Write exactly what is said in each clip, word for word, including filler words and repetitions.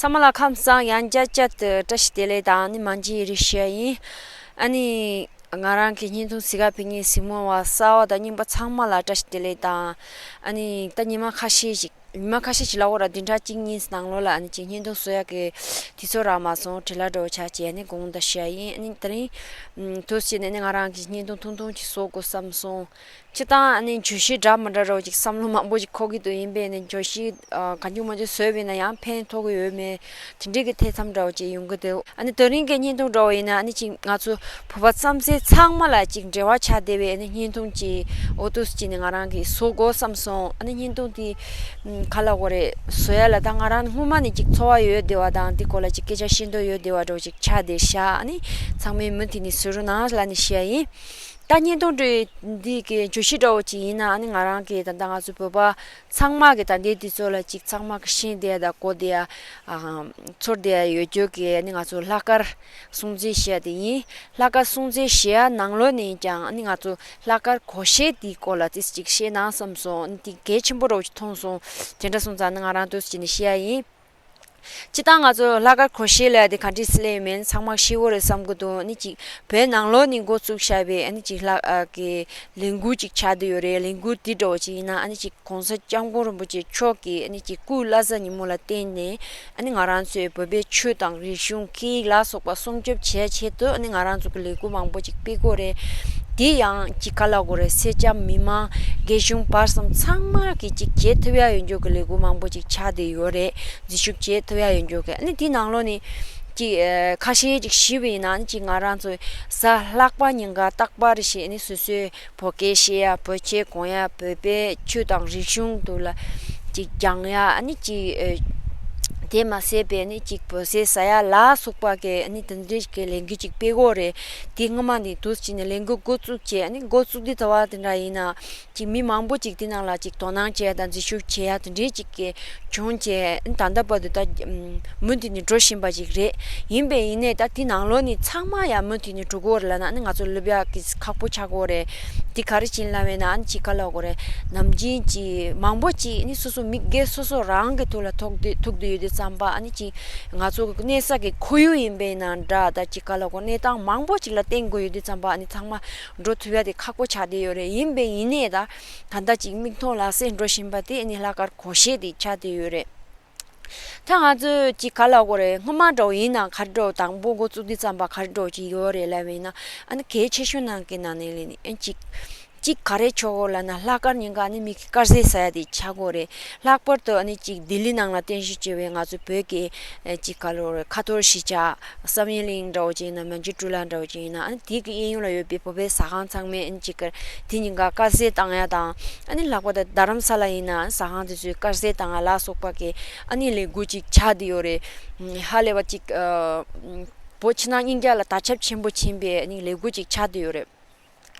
ཚང་མ་ལ་ཁམས་བཟང་། ཡང་བསྐྱར་བསྐྱར་དུ་བཀྲ་ཤིས་བདེ་ལེགས་དང་ནི་མ་འཇིགས་རེ་ཞུ་ཡ་ཡིན། ཨ་ནི་ང་རང་གི་བརྙན་ཐུང་གཟིགས་ག་ཕེབས་མཁན་གཟིགས་མོ་བ་གསར་བ་དང་རྙིང་པ་ཚང་མ་ལ་བཀྲ་ཤིས་བདེ་ལེགས་དང་། ཨ་ནི་ད་ཉི་མ་ཁ་ཤས་ཤིག་ཉི་མ་ཁ་ཤས་ཤིག་ལབ་དགོས་ར། བདུན་ཕྲག་གཅིག་གཉིས་ནང་ལོགས་ལ་ཨ་ནི་ཅིག་བརྙན་ཐུང་བཟོ་ཡག་གི་དུས་ཚོད་རག་མ་སོང་། བྲེལ་བ་འདྲ་བོ་ཆགས་བྱས་ཨ་ནི་དགོངས་དག་ཞུ་ཡ་ཡིན། ཨ་ནི་དེ་རིང་ཨམ་ཐུགས་རྗེ་ཆེ་ནས་ཨ་ནི་ང་རང་གི་བརྙན་ཐུང་ཐུང་ཐུང་ཅིག་བཟོ་དགོས་བསམ་སོང་། སྤྱིར་བཏང་ཨ་ནི་བརྗོད་གཞི་འདྲ་མི་འདྲ་འདྲ་བོ་ཅིག་བསམ་བློ་མང་པོ་ཅིག་འཁོར་གྱི་འདུག་ཡིན་པས་ནི་བརྗོད་གཞི་ཨ་གང་བྱུང་མང་བྱུང་བཟོས་པས་ན་ཡང་ཕན་ཐོགས་ཀྱི་ཡོད་མེད་དེ་འདྲའི་གི་ཐེ་ཚོམ་འདྲ་བོ་ཅིག་ཡོང་གི་འདུག་ཨ་ནི་དེ་རིང་གི་བརྙན་ཐུང་འདྲ་བོ་ཡིན་ན་ཨ་ནི་ཅིག་ང་ཚོ་བོད་པ་རྩམ་ཟན་ཚང་མ་ལ་ཅིག་འབྲེལ་བ་ཆགས་བསྡད་པའི་ཨ་ནི་བརྙན་ཐུང་ཅིག་འོ་འདུག་སེ་བྱས་ནས་ང་རང་གིས་བཟོ་དགོས་བསམ་སོང་། ཨ་ནི་བརྙན་ཐུང་དེ་ཨམ་ག་ལབ་དགོས་རེད། བཟོ་ཡ་ལ་ད་ང་རང་སྔོན་མ་ནས་ཅིག་ཚོར་བ་ཡོད་བསྡད་པ་དང་དེ་སྐོར་ལ་ཅིག་སྐད་ཆ་བཤད་འདོད་ཡོད་བསྡད་པ་འདྲ་བོ་ཅིག་ཆགས་བསྡད་ཤག་ཨ་ནི་ཚང་མས་མུ་མཐུད་ནས་གཟིགས་རོགས་གནང་ལབ་ནས་ཞུ་ཡ་ཡིན། ད་བརྙན་ཐུང་འདི་གི་བརྗོད་གཞི་འདྲ་བོ་ཅིག་ཡིན་ན་ཨ་ནི་ང་རང་གིས་ད་ལྟ་ང་ཚོ་བོད་པ་ཚང་མ་གི་ད་ལྟའི་དུས་ཚོད་ལ་ཅིག་ཚང་མ་གི་ཤེས་བསྡད་ཡ་དང་གོ་བསྡད་ཡ་ཨ་ཚོར་བསྡད་ཡ་ཡོད་རྒྱུ་གི་ཨ་ནི་ང་ཚོ་ལྷག་དཀར་སྲུང་བརྩི་ཞུ་ཡ་དེ་ཡིན། ལྷག་དཀར་སྲུང་བརྩི་ཞུ་ཡ་ནང་ལོགས་ནས་ཀྱང་ཨ་ནི་ང་ཚོ་ལྷག་དཀར་གོ་ཤེས་དེའི་སྐོར་ལ་ཏོག་ཙམ་ཅིག་བཤད་ན་བསམ་སོང་། ཨ་ནི་དེ་གལ་ཆེན་པོ་འདྲ་བོ་ཅིག་མཐོང་སོང་། དེ་འདྲ་སོང་ཙང་ཨ་ནི་ང་རང་ཏོག་ཙམ་ཅིག་ནས་བཤད་ཡ་ཡིན། སྤྱིར་བཏང་ང་ཚོ་ལྷག་དཀར་གོ་ཤེས་ལབ་ཡ་དེ་ག་འདྲས་སེ་ལབ་ཡོད་མེད་ཚང་མ་ཤེས་ཀྱི་ཡོད་རེད་བསམ་གྱི་འདུག་ཨ་ནི་ཅིག་བོད་ནང་ལོགས་ནས་འགོ་བཙུགས་བཞག་པའི་ཨ་ནི་ཅིག་ལྷག་ཨ་གི་ལས་འགུལ་ཅིག་ཆགས་བསྡད་ཡོད་རེད། ལས་འགུལ་དེ་འདྲ་བོ་ཅིག་ཡིན་ན་ཨ་ནི་ཅིག་༸གོང་ས་༸སྐྱབས་མགོན་རིན་པོ་ཆེ་མཆོག་གིས་ཨ་ནི་ཅིག་སྐུའི་བླ་གཟའ་ཉིན་མོ་ལ་བརྟེན་ནས་ཨ་ནི་ང་རང་ཚོའི་བོད་པའི་ཆོས་དང་རིག་གཞུང་སྐད་ཡིག་ལ་སོགས་པ་སྲུང་སྐྱོབ་བྱེད་ཆེད་དུ་ཨ་ནི་ང་རང་ཚོ་གི་ལས་འགུལ་མང་པོ་ཅིག་སྤེལ་གྱི་ཡོད་རེད། དེ་ཡང་ཅིག་ག་ལབ་དགོས་རེད། སེར་སྐྱ་མི་མང་རྒན་གཞོན་བར་གསུམ་ཚང་མ་གིས་ཅིག་བྱེད་ཐུབ་ཡ་ཡོད་རྒྱུ་གི་ལས་འགུལ་མང་པོ་ཅིག་ཆགས་བསྡད་ཡོད་རེད། འཛུལ་ཞུགས་བྱེད་ཐུབ་ཡ་ཡོད་རྒྱུ་གི་ཨ་ནི་དེ་ནང་ལོགས་ནས་ཅིག་ཨ་ཁ་ཤས་ཅིག་ཞུས་པ་ཡིན་ན་ཨ་ནི་ཅིག་ང་རང་ཚོ་གཟའ་ལྷག་པ་ཉིན་ཀ་རྟག་པར་རེ་བཞིན་ཨ་ནི་སོ་སོའི་བོད་སྐད་བཤད་ཡ། བོད་ཆས་གོན་ཡ། བོད་པའི་ཆོས་དང་རིག་གཞུང་དེ་ལ་ཅིག་སྦྱང་ཡ། ཨ་ནི་ཅིག་ཨ་དེ་མ་ཟད་པའི་ཨ་ནི་ཅིག་བོད་ཟས་ཟ་ཡ་ལ་སོགས་པ་གི་ཨ་ནི་དེ་འདྲའི་གི་ལས་འགུལ་ཅིག་སྤེལ་གྱི་ཡོད་རེད། དེ་སྔོན་མ་ནས་འདུག་སེ་བྱས་ནས་ལས་འགུལ་འགོ་བཙུགས་བྱས། ཨ་ནི་འགོ་བཙུགས་དུས་ད་བར་དེ་འདྲ་ཡིན་ན་ཅིག་མི་མང་པོ་ཅིག་དེ་ནང་ལ་ཅིག་དོ་སྣང་བྱེད་ཡ་དང་འཛུལ་ཞུགས་བྱེད་ཡ་དེ་འདྲའི་ཅིག་གི་བྱུང་བྱས། ཨ་ནི་ད་ལྟ་བར་དུ་ད་ཨམ་མུ་མཐུད་ནས་འགྲོ་བཞིན་པ་ཅིག་རེད། ཡིན་པས་ཡིན་ནའི་ད་དེ་ནང་ལོགས་ནས་ཚང་མ་ཡང་མུ་མཐུད་ནས་འགྲོ་གི་ཡོད་རེད་ལབ་ན་ཨ་ནི་ང་ཚོ་ལབ་ཡག་གི་ཁག་པོ་ཆགས་ཀྱི་ཡོད་རེད། དེ་ག་རེ་བྱས་ནས་ལབ་པ་ཡིན་ན་ཨ་ནི་ཅིག་ག་ལབ་དགོས་རེད། ནམ་རྒྱུན་ཅིག་མང་པོ་ཅིག་ཨ་ནི་སོ་སོ་མི་སྒེར་སོ་སོ་རང་གི་ཐོག་ལ་ཐུག་བསྡད་ཐུག་བསྡད་ཡོད་དུས་ཙམ་པ་ཨ་ནི་ཅིག་ང་ཚོ་གི་གནས་ས་གི་ཁོར་ཡུག་ཡིན་པས་ན་འདྲ། ད་ཅིག་ག་ལབ་དགོས། གནས་སྟངས་མང་པོ་ཅིག་ལ་བརྟེན་དགོས་ཡོད་དུས་ཙམ་པ་ཨ་ནི་ཚང་མ་འགྲོ་ཐུབ་ཡ་དེ་ཁག་པོ་ཆགས་བསྡད་ཡོད་རེད། ཡིན་པས་ཡིན་ནའི་ད་ད་ལྟ་ཅིག་མིག་མཐོང་ལག་ཟིན་འགྲོ་བཞིན་པ་དེ་ཨ་ནི་ལྷག་དཀར་གོ་ཤེས་དེ་ཆགས་བསྡད་ཡོད་རེད། ད་ང་ཚོས་ཅིག་ག་ལབ་དགོས་རེད། སྔོན་མ་འདྲ་བོ་ཡིན་ན་ག་རེ་འདྲ་བོ་དང་པོ་འགོ་བཙུགས་དུས་ཙམ་པ་ག་རེ་འདྲ་བོ་ཅིག་ཡོད་རེད་ལབ་པ་ཡིན་ན་ཨ་ནི་གལ་ཆེ་ཤོས་ནང་གི་ནང་ནས་ལས་ནི་ཨ་ཅིག་ཅིག་ག་རེ་ཆགས་ཀྱི་ཡོད་ལབ་ན་ལྷག་དཀར་ཉིན་ཀ་ཨ་ནི་མི་གི་དཀར་ཟས་ཟ་ཡ་དེ་ཆགས་ཀྱི་ཡོད་རེད། ལྷག་པར་དུ་ཨ་ནི་ཅིག་ལྡི་ལི་ནང་ལ་རྟེན་གཞི་བྱས་པའི་ང་ཚོ་བོད་ཀྱི་ཨ་ཅིག་ག་ལབ་དགོས་རེད། ཁ་ཐོར་གཞིས་ཆགས་བསམ་ཡས་གླིང་འདྲ་བོ་ཅིག་ཡིན་ན། མན་ཇུ་ཀྲུ་ལ་འདྲ་བོ་ཅིག་ཡིན་ན། ཨ་ནི་དེ་གི་གཡས་གཡོན་ལ་ཡོད་པའི་བོད་པའི་ཟ་ཁང་ཚང་མས་ཨ་ནི་ཅིག་གི་དེ་ཉིན་ཀ་དཀར་ཟས་བཏང་ཡ་དང་། ཨ་ནི་ལྷག་པར་དུ་རྡ་རམ་ས་ལ་ཡིན་ན་ཟ་ཁང་དེ་ཚོས་དཀར་ཟས་བཏང་ཡ་ལ་སོགས་པ་གི་ཨ་ནི་ལས་འགུལ་ཅིག་ཆགས་བསྡད་ཡོད་རེད། ཧ་ལས་པ་ཅིག་ཨ་བོད་ཕྱི་ནང་གཉིས་ཀ་ལ་དར་ཁྱབ་ཆེན་པོ་ཕྱིན་པའི་ཨ་ནི་ལས་འགུལ་ཅིག་ཆགས་བསྡད་ཡོད་རེད།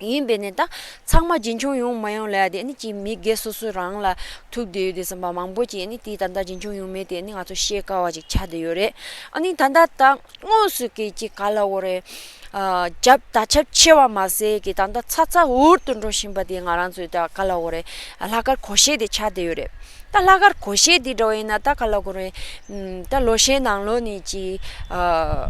ཡིན་པས་ནས་ད་ཚང་མ་རྒྱུན་འཁྱོངས་ཡོང་མ་ཡོང་ལབ་ཡ་དེ་ཨ་ནི་ཅིག་མི་སྒེར་སོ་སོ་རང་ལ་ཐུག་བསྡད་ཡོད་དུས་ཙམ་པ་མང་པོ་ཅིག་ཨ་ནི་དེ་ད་ལྟ་རྒྱུན་འཁྱོངས་ཡོང་མེད་དེ་ཨ་ནི་ང་ཚོ་བཤད་དཀའ་བ་ཅིག་ཆགས་བསྡད་ཡོད་རེད། ཨ་ནི་ད་ལྟ་ད་དངོས་སུ་གི་ཅིག་ག་ལབ་དགོས་རེད། ཨ་རྒྱབ་དར་ཁྱབ་ཆེ་བ་མ་ཟད་ཀྱི་ད་ལྟ་ཚ་ཚ་འུར་དུ་འགྲོ་བཞིན་པ་དེ་ང་རང་ཚོའི་ད་ག་ལབ་དགོས་རེད། ལྷག་དཀར་གོ་ཤེས་དེ་ཆགས་བསྡད་ཡོད་རེད། ད་ལྷག་དཀར་གོ་ཤེས་འདི་འདྲ་བོ་ཡིན་ན་ད་ག་ལབ་དགོས་རེད། ཨམ་ད་ལོ་ཤས་ནང་ལོགས་ནས་ཅིག་ཨ་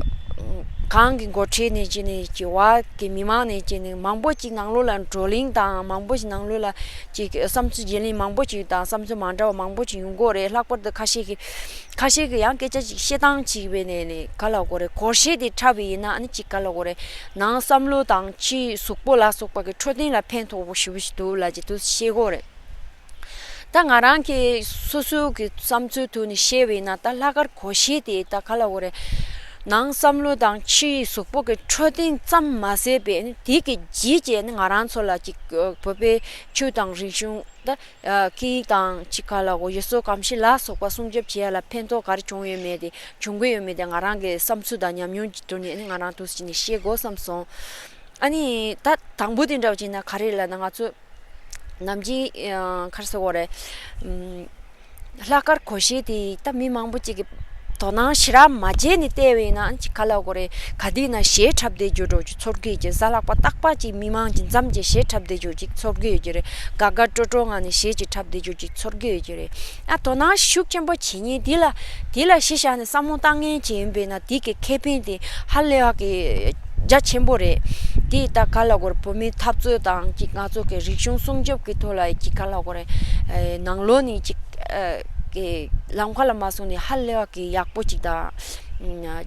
གང་གི་འགོ་ཁྲིད་ནས་ཅིག་ནས་ཅིག་བར་གི་མི་མང་ནས་ཅིག་ནས་མང་པོ་ཅིག་ནང་ལོགས་ལ་བགྲོ་གླེང་དང་། མང་པོ་ཅིག་ནང་ལོགས་ལ་ཅིག་བསམ་ཚུལ་བརྗེ་ལེན་མང་པོ་ཅིག་དང་། བསམ་ཚུལ་མ་འདྲ་བ་མང་པོ་ཅིག་ཡོང་གི་ཡོད་རེད། ལྷག་པར་དུ་ཁ་ཤས་ཀྱིས་ཁ་ཤས་ཀྱིས་ཡང་སྐད་ཆ་ཅིག་བཤད་སྟངས་ཅིག་བས་ནས་ནས་ག་ལབ་དགོས་རེད། གོ་ཤེས་དེ་འཁྲབ་པ་ཡིན་ན་ཨ་ནི་ཅིག་ག་ལབ་དགོས་རེད། ནང་བསམ་བློ་དང་ཕྱིའི་གཟུགས་པོ་ལ་སོགས་པ་གི་འཕྲོད་བསྟེན་ལ་ཕན་ཐོགས་པོ་ཞེ་པོ་ཞིག་འདུག་ལབ་ཅིག་དུ་བཤད་གི་ཡོད་རེད། ད་ང་རང་གི་སོ་སོ་གི་བསམ་ཚུལ་ཐོག་ནས་བཤད་པ་ཡིན་ན་ད་ལྷག་དཀར་གོ་ཤེས་དེ་ད་ག་ལབ་དགོས་རེད། ནང་བསམ་བློ་དང་ཕྱིའི་གཟུགས་པོ་གི་འཕྲོད་བསྟེན་ཙམ་མ་ཟད་པའི་ཨ་ནི་དེ་གི་རྗེས་ཀྱི་ཨ་ནི་ང་རང་ཚོ་ལ་ཅིག་བོད་པའི་ཆོས་དང་རིག་གཞུང་ད་སྐད་ཡིག་དང་ཅིག་ག་ལབ་དགོས། ཡུལ་སྲོལ་གོམས་གཤིས་ལ་སོགས་པ་སྲུང་སྐྱོབ་བྱེད་ཡ་ལ་ཕན་ཐོགས་ག་རེ་བྱུང་ཡོད་མེད་དེ་བྱུང་གི་ཡོད་མེད་དེ་ང་རང་གི་བསམ་ཚུལ་དང་ཉམས་མྱོང་གི་ཐོག་ནས་ཨ་ནི་ང་རང་འདུག་སེ་བྱས་ནས་བཤད་དགོས་བསམ་སོང་། ཨ་ནི་ད་དང་པོ་དེ་འདྲ་བ་བྱས་ན་ག་རེ་ལབ་ན་ང་ཚོ་ནམ་རྒྱུན་ཨ་ག་རེ་ཟེར་དགོས་རེད། ཨམ་ལྷག་དཀར་གོ་ཤེས་དེ་ད་མི་མང་པོ་ཅིག་གིས་ དོ་སྣང་ཞེ་དྲག་མ་བྱས་ནས་བལྟས་པ་ཡིན་ན་ཅིག་ག་ལབ་དགོས་རེད། ག་དུས་ན་གཞས་འཁྲབ་བསྡད་རྒྱུ་འདྲ་ཅིག་ཚོར་གི་ཡོད་ཀྱི། གཟའ་ལྷག་པ་རྟག་པར་ཅིག་མི་མང་ཅིག་འཛོམས་ཀྱི་གཞས་འཁྲབ་བསྡད་རྒྱུ་ཅིག་ཚོར་གི་ཡོད་ཀྱི་རེད། དགའ་དགའ་སྤྲོ་སྤྲོ་ངང་ནས་གཞས་ཅིག་འཁྲབ་བསྡད་རྒྱུ་ཅིག་ཚོར་གི་ཡོད་ཀྱི་རེད། ཨ་དོ་སྣང་ཤུགས་ཆེན་པོ་བྱེད་མཁན་དེ་ལ་དེ་ལ་གཞི་བཞག་ནས་བསམ་བློ་བཏང་མཁན་ཅིག་ཡིན་པས་ན། དེ་གི་ཁེ་ཕན་དེ་ཧ་ལས་པ་གི་རྒྱ་ཆེན་པོ་རེད། དེ་ད་ག་ལབ་དགོས་རེད། བོད་མིའི་འཐབ་རྩོད་དང་ཅིག་ང་ཚོ་གི་རིག་གཞུང་སྲུང་སྐྱོབ་ཀྱི་ཐོག་ལ་ཅིག་ག་ལབ་དགོས་རེད། ཨེ་ནང་ལོགས་ནས་ཅིག་ཨེ་གི་ལམ་ཁ་ལ་མ་སོང་ནས་ཧ་ལས་པ་གི་ཡག་པོ་ཅིག་དང་། ཨ་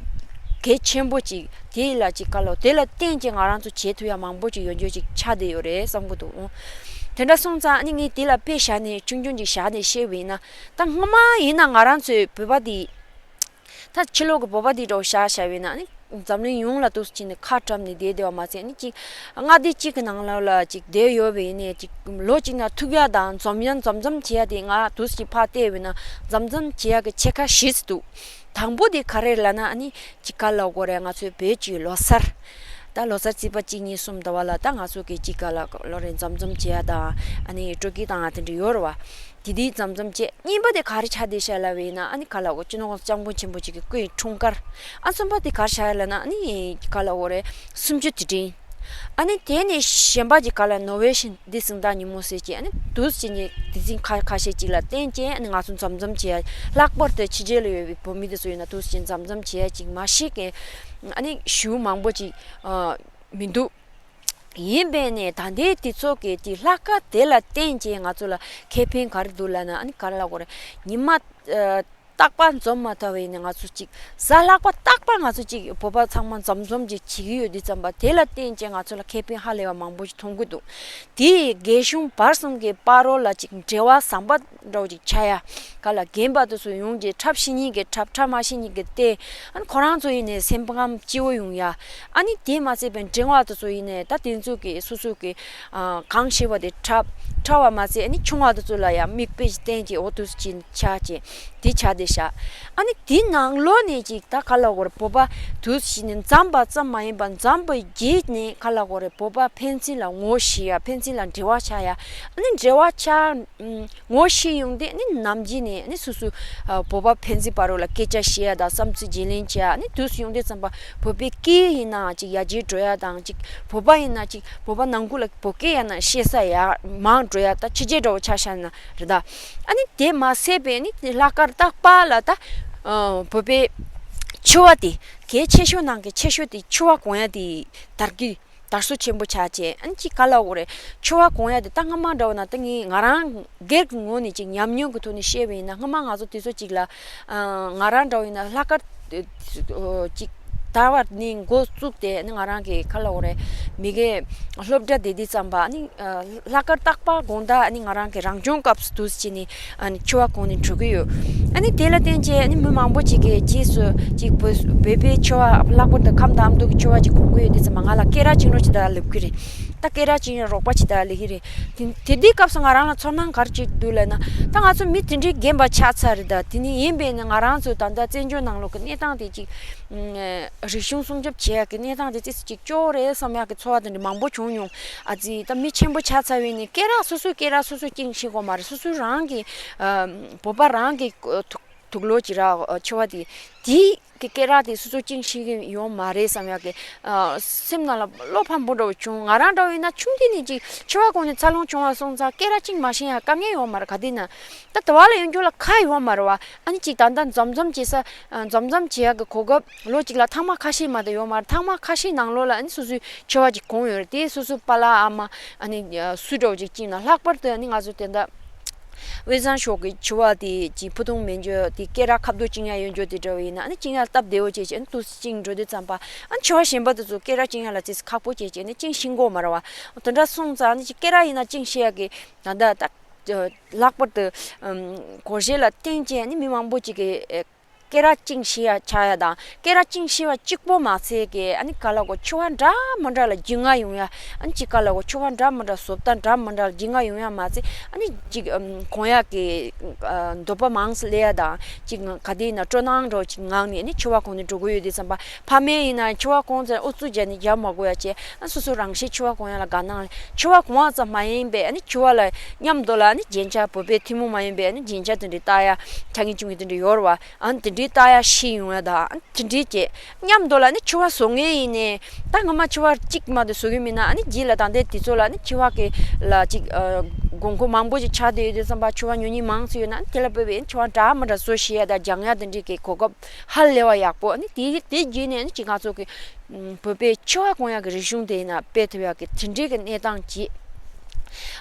གལ་ཆེན་པོ་ཅིག་དེ་ལ་ཅིག་ག་ལབ། དེ་ལ་བརྟེན་ཅིག་ང་རང་ཚོ་བྱེད་ཐུབ་ཡ་མང་པོ་ཅིག་ཡོང་རྒྱུ་ཅིག་ཆགས་བསྡད་ཡོད་རེད་བསམ་གི་འདུག། དེ་འདྲ་སོང་ཙང་ཨ་ནི་ངས་དེ་ལ་དཔེ་བཞག་ནས་ཆུང་ཆུང་ཅིག་བཞག་ནས་བཤད་པ་ཡིན་ན། ད་སྔོན་མ་ཡིན་ན་ང་རང་ཚོའི་བོད་པ་དེ། ད་ཕྱི་ལོགས་ཀྱི་བོད་པ་འདི་འདྲ་བོ་བཞག་བཞག་པ་ཡིན་ན་ནི། འཛམ་གླིང་ཡོངས་ལ་འདུག་སེ་བྱས་ནས་ཁ་བཀྲམ་ནས་བསྡད་བསྡད་པ་མ་ཟད་ནི། ཅིག་མངའ་སྡེ་གཅིག་གི་ནང་ལོགས་ལ་ཅིག་བསྡད་ཡོད་པ་ཡིན་ནའི། ཅིག་ལོ་གཅིག་ནང་ཐུག་ཡ་དང་འཛོམས་ཡ་འཛོམས་འཛོམས་བྱེད་ཡ་དེ། ང་འདུག་སེ་ཕར་བལྟས་པ་ཡིན་ན་འཛོམས་འཛོམས་བྱེད་ཡ་གི་ཕྱེད་ཀ་བཞི་ཙམ་འདུག། དང་པོ་དེ་ག་རེ་ལབ་ན། ཨ་ནི་ཅིག་ག་ལབ་དགོས་རེད། ང་ཚོའི་བོད་ཀྱི་ལོ་གསར། ད་ལོ་གསར་ཚེས་པ་གཅིག་གཉིས་གསུམ་ཟླ་བ་ལ་ད་ང་ཚོ་གི་ཅིག་ག་ལབ་དགོས་རེད། འཛོམས་འཛོམས་བྱེད་ཡ་དང་། ཨ་ནི་སྤྲོ་སྐྱིད་བཏང་ཡ་དེ་འདྲ་ཡོད་རེད་བ། དེ་དུས་འཛོམས་འཛོམས་བྱས། གཉིས་པ་དེ་ག་རེ་ཆགས་བསྡད་ཤག་ལབ་པ་ཡིན་ན། ཨ་ནི་ག་ལབ་དགོས། སྤྱི་ནོར་༸གོང་ས་༸སྐྱབས་མགོན་ཆེན་པོ་མཆོག་གི་སྐུའི་འཁྲུངས་སྐར། ཨ་གསུམ་པ་དེ་ག་རེ་ཆགས་ལབ་ན། ཨ་ནི་ག་ལབ་དགོས་རེད། གསུམ་བཅུ་དུས་དྲན། ཨ་ནི་དེ་ནས་གཞན་པ་ཅིག་ག་ལབ། ནོ་བྷེལ་ཞི་བདེ་གཟེངས་རྟགས་ཉིན་མོ་ཟེར་བྱས། ཨ་ནི་འདུག་སེ་བྱས་ནས་དེ་ཚིག་ཁ་ཁ་ཤས་ཅིག་ལ་བརྟེན་བྱས། ཨ་ནི་ང་ཚོ་འཛོམས་འཛོམས་བྱས། ལྷག་པར་དུ་ཕྱི་རྒྱལ་ལ་ཡོད་པའི་བོད་མི་དེ་ཚོ་ཡིན་ན་འདུག་སེ་བྱས་འཛོམས་འཛོམས་བྱས་ཅིག་མ་ཤེས་མཁན། ཨ་ནི་ཞེ་པོ་མང་པོ་ཅིག་ཨ་མི་འདུག། ཡིན་པས་ནས་ད་ལྟའི་དུས་ཚོད་ཀྱི་དེ་ལྷག་དཀར་དེ་ལ་བརྟེན་བྱས་ང་ཚོ་ལ་ཁེ་ཕན་ག་རེ་འདུག་ལབ་ན། ཨ་ནི་ག་རེ་ལབ་དགོས་རེད། ཉི་མ་ཨ་རྟག་པར་འཛོམས་མ་ཐུབ་པ་ཡིན་ན། ང་ཚོ་ཅིག་གཟའ་ལྷག་པ་རྟག་པར་ང་ཚོ་ཅིག་བོད་པ་ཚང་མ་འཛོམས་འཛོམས་ཅིག་བྱེད་ཀྱི་ཡོད་དུས་ཙམ་པ། དེ་ལ་བརྟེན་བྱས་ང་ཚོ་ལ་ཁེ་ཕན་ཧ་ལས་པ་མང་པོ་ཞིག་མཐོང་གི་འདུག། དེ་ཡིས་རྒྱལ་གཞུང་བར་གསུམ་གྱི་བར་རོ་ལ་ཅིག་འབྲེལ་བ་བཟང་པོ་འདྲ་བོ་ཅིག་ཆགས་ཡ། ག་ལབ། རྒན་པ་དེ་ཚོ་ཡོང་བྱས། འཁྲབ་ཤེས་མཁན་གྱིས་འཁྲབ། འཁྲབ་མ་ཤེས་མཁན་གྱིས་ལྟ། ཨ་ནི་ཁོ་རང་ཚོ་ཡིན་ནའི་སེམས་ཁམས་སྐྱིད་པོ་ཡོང་ཡ། ཨ་ནི་དེ་མ་ཟད་པའི་འབྲིང་བ་དེ་ཚོ་ཡིན་ནའི་ད་དེ་ཚོ་གི་སོ་སོ་གི་ཨ་གང་ཤེས་པ་དེ་འཁྲབ། འཁྲབ་པ་མ་ཟད། ཨ་ནི་ཆུང་བ་དེ་ཚོ་ལ་ཡང་མིག་དཔེ་ཞིག་བསྟན་བྱས། འོ་འདུག་སེ་བྱས་ཆགས་བྱས་དེ་ཆགས་བསྡད་ཤག། ཨ་ནི་དེ་ནང་ལོགས་ནས་ཅིག་ད་ག་ལབ་དགོས་རེད། བོད་པ་འདུག་སེ་བྱས་ནས་འཛོམས་པ་ཙམ་མ་ཡིན་པར་འཛོམས་པའི་རྗེས་ནས་ག་ལབ་དགོས་རེད། བོད་པ་ཕན་ཚུན་ལ་ངོ་ཤེས་ཡ། ཕན་ཚུན་ལ་འབྲེལ་བ་ཆགས་ཡ། ཨ་ནི་འབྲེལ་བ་ཆགས། ཨུམ། ངོ་ཤེས་ཡོང་དུས་ནི་ནམ་རྒྱུན་ནས་ནི་སོ་སོ་ཨ་བོད་པ་ཕན་ཚུན་བར་རོ་ལ་སྐད་ཆ་བཤད་ཡ་དང་བསམ་ཚུལ་བརྗེ་ལེན་བྱེད་ཡ། ནི་དུས་སུ་ཡོང་དུས་ཙམ་པ་བོད་པའི་སྐད་ཡིན་ན་ཅིག་ཡར་རྒྱས་འགྲོ་ཡ་དང་། ཅིག་བོད་པ་ཡིན་ན་ཅིག་བོད་པ་ནང་ཁུལ་ལ་བོད་སྐད་ཡང་ན་བཤད་ས་ཡར་མང་འགྲོ་ཡ། ད་ཕྱི་རྒྱལ་འདྲ་བོ་ཆ་བཞག་ན་རེད་ད། ཨ་ནི་དེ་མ་ཟད་པའི་ནི་ལྷག་དཀར་རྟག་པར་ལ་ད་ཨ་བོད་པའི་ཕྱུ་པ་དེ་གལ་ཆེ་ཤོས་ནང་གི་ཆེ་ཤོས་དེ་ཕྱུ་པ་གོན་ཡ་དེ་དར་གི་དར་སྲོལ་ཆེན་པོ་ཆགས་བྱས། ཨ་ནི་ཅིག་ག་ལབ་དགོས་རེད། ཕྱུ་པ་གོན་ཡ་དེ་ད་སྔ་མ་འདྲ་བོ་ན། ད་ངས་ང་རང་སྒེར་གྱི་ངོས་ནས་ཅིག་ཉམས་མྱོང་གི་ཐོག་ནས་བཤད་པ་ཡིན་ན། སྔ་མ་ང་ཚོ་དུས་ཚོད་ཅིག་ལ་ཨ་ང་རང་འདྲ་བོ་ཡིན་ན་ལྷག་དཀར་ཨ་ཅིག་དར་བ་ནས་འགོ་བཙུགས་ཏེ། ཨ་ནི་ང་རང་གི་ག་ལབ་དགོས་རེད། མི་གའི་སློབ་གྲྭ་བསྡད་དུས་ཙམ་པ། ཨ་ནི་ཨ་ལྷག་དཀར་རྟག་པར་དགོང་དག་ཨ་ནི་ང་རང་གི་རང་སྦྱོང་སྐབས་སུ་འདུག་སེ་བྱས་ནས་ཨ་ནི་ཕྱུ་པ་གོན་ནས་འགྲོ་གི་ཡོད། ཨ་ནི་དེ་ལ་བརྟེན་བྱས་ཨ་ནི་མི་མང་པོ་ཅིག་གིས་རྗེས་སུ་ཅིག་བོད་བོད་པའི་ཕྱུ་པ། ལྷག་པར་དུ་ཁམས་དང་ཨ་མདོ་གི་ཕྱུ་པ་ཅིག་གོན་གི་ཡོད་དུས་ཙམ་པ། ང་ལ་སྐེ་རགས་བཅིངས་རོགས་བྱེད་དང་ལབ་གི་རེད། ད་སྐེ་རགས་བཅིངས་ཡ་རོགས་པ་བྱེད་དང་ལབ་གི་རེད། དེ་དེ་དུས་སྐབས་སུ་ང་རང་ལ་ཚོར་སྣང་ག་རེ་ཅིག་འདུག་ལབ་ན། ད་ང་ཚོ་མི་དེ་འདྲའི་རྒན་པ་ཆགས་ཚར་རེད་ད། དེ་ནི་ཡིན་པས་ནི་ང་རང་ཚོ་ད་ལྟ་བཙན་བྱོལ་ནང་ལོགས་ཀྱི་གནས་སྟངས་དེ་ཅིག་ཨ་རིག་གཞུང་སྲུང་སྐྱོབ་བྱེད་ཡག་གི་གནས་སྟངས་དེ་ཙི་ཙི་ཅིག་སྐྱོ་བོ་རེད་བསམ་ཡག་གི་ཚོར་བ་དེ་འདྲ་མང་པོ་བྱུང་མྱོང་། ཨ་ཙི། ད་མི་ཆེན་པོ་ཆགས་ཚར་བས་ནི་སྐེ་རགས་སོ་སོའི་སྐེ་རགས་སོ་སོས་བཅིངས་ཤེས་ཀྱི་ཡོད་མ་རེད། སོ་སོའི་རང་གི་ཨ་བོད་པ་རང་གི་ཨ་དུག་དུག་ལོག་ཅིག་ར་ཨ་ཕྱུ་པ་དེ་དེའི་གི་སྐེ་རགས་དེ་སོ་སོས་བཅིངས་ཤེས་ཀྱི་ཡོད་མ་རེད་བསམ་ཡག་གི་ཨ་སེམས་ནང་ལ་བློ་ཕམ་པོ་འདྲ་བོ་བྱུང་། ང་རང་འདྲ་བོ་ཡིན་ན་ཆུང་དུས་ནས་ཅིག་ཕྱུ་པ་གོན་ནས་འཚར་ལོངས་བྱུང་བ་སོང་ཙང་སྐེ་རགས་བཅིངས་མ་ཤེས་ཡག་དཀའ་ངལ་ཡོད་མ་རེད། ག་དུས་ན་ད་དེ་བ་ལ་ཡོང་རྒྱུ་ལ་ཁག་ཡོད་མ་རེད་བ། ཨ་ནི་ཅིག་ད་ལྟ་འཛོམས་འཛོམས་བྱེད་ས་ཨ་འཛོམས་འཛོམས་བྱེད་ཡག་གི་གོ་སྐབས་ལོ་གཅིག་ལ་ཐེངས་མ་ཁ་ཤས་མ་གཏོགས་ཡོད་མ་རེད། ཐེངས་མ་ཁ་ཤས་ནང་ལོགས་ལ་ཨ་ནི་སོ་སོའི་ཕྱུ་པ་ཅིག་གོན་ཡོད་རེད། དེ་སོ་སོའི་པཱ་ལགས་ཨ་མ་ཨ་ནི་སུ་འདྲ་བོ་ཅིག་བཅིངས་ན། ལྷག་པར་དུ་ཨ་ནི་ང་ཚོ་དེ་འདྲ་དབུས་གཙང་ཕྱོགས་ཀྱི་ཕྱུ་པ་དེ་ཅིག་ཕུ་ཐུང་མེད་རྒྱུ་དེ། སྐེ་རགས་ཁ་བསྡུ་བཅིངས་ཡག་ཡོད་རྒྱུ་དེ་འདྲ་བོ་ཡིན་ན། ཨ་ནི་བཅིངས་ཡག་སྟབས་བདེ་བོ་བྱས་བྱས་ཨ་ནི་འདུག་སེ་བཅིངས་འགྲོ་དུས་ཙམ་པ། ཨ་ནི་ཕྱུ་པ་གཞན་པ་དེ་ཚོ་སྐེ་རགས་བཅིངས་ཡག་ལ་ཙི་ཙི་ཁག་པོ་བྱས་བྱས་ཨ་ནི་བཅིངས་ཤེས་ཀྱི་ཡོད་མ་རེད་བ། དེ་འདྲ་སོང་ཙང་ཨ་ནི་ཅིག་སྐེ་རགས་ཡིན་ན་བཅིངས་ཤེས་ཡག་གི་ད་ལྟ་ད། ལྷག་པར་དུ་ཨམ་སྒོར་གཞས་ལ་བརྟེན་བྱས་ནི་མི་མང་པོ་ཅིག་གིས་ཨེ་སྐེ་རགས་བཅིངས་ཤེས་ཡ་ཆགས་ཡ་དང་། སྐེ་རགས་བཅིངས་ཤེས་པ་གཅིག་པོ་མ་ཚད་ཀྱི་ཨ་ནི་ག་ལབ་དགོས། ཕྱུ་པ་འདྲ་མི་འདྲ་ལ་རྒྱུས་མངའ་ཡོང་ཡ། ཨ་ནི་ཅིག་ག་ལབ་དགོས། ཕྱུ་པ་འདྲ་མི་འདྲ། བཟོ་ལྟ་འདྲ་མི་འདྲ་ལ་རྒྱུས་མངའ་ཡོང་ཡ་མ་ཚད། ཨ་ནི་ཅིག་ཨམ་གོན་ཡག་གི་ཨ་འདོད་པ་མང་ཙམ་སླེབས་ཡ་དང་། ཅིག་ག་དུས་ན་སྤྲོ་སྣང་འདྲ་བོ་ཅིག་ངང་ནས་ཨ་ནི་ཕྱུ་པ་གོན་ནས་འགྲོ་གི་ཡོད་དུས་ཙམ་པ། ཕ་མས་ཡིན་ན་ཕྱུ་པ་གོན་ཚར་ཨུ་ཚུགས་བརྒྱབ་ནས་རྒྱག་མ་དགོས་ཡ་བྱས། ཨ་སོ་སོ་རང་བཞིན་ཕྱུ་པ་གོན་ཡ་ལ་དགའ་སྣང་། ཕྱུ་པ་གོན་པ་ཙམ་མ་ཡིན་པའི་ཨ་ནི་ཕྱུ་པ་ལ་མཉམ་དུ་ལ་ཨ་ནི་རྒྱན་ཆ། བོད་པའི་ཐུན་མོང་མ་ཡིན་པའི་ཨ་ནི་རྒྱན་ཆ་དེ་འདྲ་བཏགས་ཡ་ཆ་ངེས་ཆུང་ངེས་དེ་འདྲ་ཡོད་རེད་བ། ཨ་ནི་དེ་ འདྲའི་ལྟ་ཡ་ཤེས་ཡོང་ཡ་ད་དེ་འདྲའི་བྱས་མཉམ་དུ་ལ་ནི་འཁྱུ་བ་བཟོ་མཁན་ཡིན་ནས་ད་ངོ་མ་འཁྱུ་བ་གཅིག་མ་གཏོགས་བཟོ་གི་མིན་ན་ཨ་ནི་རྗེས་ལ་ད་ལྟའི་དུས་ཚོད་ལ་ནི་འཁྱུ་བ་གི་ལ་གཅིག་དགོས་མཁོ་མང་པོ་ཞིག་ཆགས་བསྡད་ཡོད་དུས་ཙམ་པ་འཁྱུ་བ་ཉོ་མཁན་མང་ཙམ་ཡོད་ན་ནི་དེ་ལ་དཔག་པའི་འཁྱུ་བ་འདྲ་མི་འདྲ་བཟོ་ཤེས་ཡ་ད་སྦྱང་ཡ་དེ་འདྲའི་གི་གོ་སྐབས་ཧ་ལས་པ་ཡག་པོ་ཨ་ནི་དེ་དེ་བརྒྱུད་ནས་ནི་གཅིག་ང་ཚོ་གི་བོད་པའི་འཁྱུ་བ་གོན་ཡག་གི་རིག་གཞུང་དེ་ཡིན་ན་སྤེལ་ཐུབ་ཡག་གི་དེ་འདྲའི་གི་གནས་སྟངས་ཀྱིས།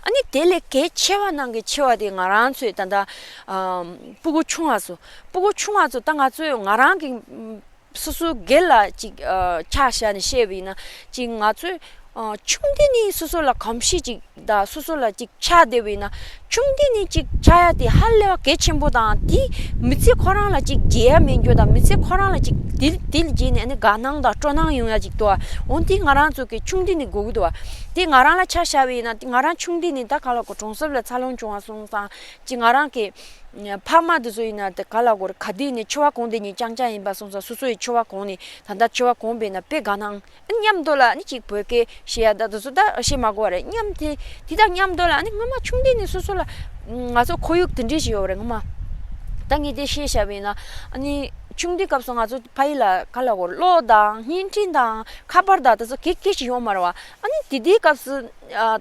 ཨ་ནི་དེ་ལས་གལ་ཆེ་བ་ནང་གི་ཆེ་བ་དེ་ང་རང་ཚོའི་ད་ལྟ་ཨམ་སྤུ་གུ་ཆུང་བ་ཚོ་སྤུ་གུ་ཆུང་བ་ཚོ་ད་ང་ཚོས་ང་རང་གི་ཨམ་སོ་སོ་སྒེར་ལ་ཅིག་ཨ་ཆ་བཞག་ནས་བཤད་པ་ཡིན་ན་ཅིག་ང་ཚོས་ཨ་ཆུང་དུས་ནས་སོ་སོ་ལ་གོམས་གཤིས་ཅིག་དང་སོ་སོ་ལ་ཅིག་ཆགས་བསྡད་པ་ཡིན་ན་ཆུང་དུས་ནས་ཅིག་ཆགས་ཡ་དེ་ཧ་ལས་པ་གལ་ཆེན་པོ་དང་དེ་མི་ཚེ་ཁོ་རང་ལ་ཅིག་བརྗེད་ཡ་མེད་རྒྱུ་དང་མི་ཚེ་ཁོ་རང་ལ་ཅིག་དེ་དེ་ལ་བརྗེད་ནས་ཨ་ནི་དགའ་སྣང་དང་སྤྲོ་སྣང་ཡོང་ཡ་ཅིག་འདུག་ཨ། འོན་ཏེ་ང་རང་ཚོ་གི་ཆུང་དུས་ནས་དགོས་ཀྱི་འདུག་ཨ། དེ་ང་རང་ལ་ཆ་བཞག་པ་ཡིན་ན་དེ་ང་རང་ཆུང་དུས་ནས་ད་ག་ལ་གོ་གྲོང་གསེབ་ལ་འཚར་ལོངས་བྱུང་བ་སོང་ཙང་ཅིག་ང་རང་གི་ཕ་མ་དེ་ཚོ་ཡིན་ན་དེ་ག་ལ་གོ་རེ་ག་དུས་ནས་འཁྱུ་བ་གོན་དེ་ཉིད་རྐྱང་རྐྱང་ཡིན་པ་སོང་ཙང་སོ་སོ་ཡི་འཁྱུ་བ་གོན་ནས་ད་ལྟ་འཁྱུ་བ་གོན་པས་ན་དཔེ་དགའ་སྣང་། མཉམ་དུ་ལ་ནི་གཅིག་བོད་སྐད་བཤད་ཡ་ད་དུ་སུ་ད་བཤད་མ་དགོས་པ་རེད། མཉམ་དེ་དེ་དང་མཉམ་དུ་ལ་ནི་སྔོན་མ་ཆུང་དུས་ནས་སོ་སོ་ལ་ང་ཚོ་ཁོར་ཡུག་དེ་འདྲས་ཞིག་ཡོད་རེད། སྔོན་མ་ད་ངས་དེ་བཤད་བཞག་པ་ཡིན་ན་ཨ་ནི་ཆུང་དུས་སྐབས་སུ་ང་ཚོ་ཕ་ཡུལ་ལ་ག་ལ་གོ་གློག་དང་བརྙན་འཕྲིན་དང་ཁ་པར་དང་དེ་ཚོ་གེ་གེ་ཞིག་ཡོད་མ་རེད་བ། ཨ་ནི་དེ་དུས་སྐབས་སུ་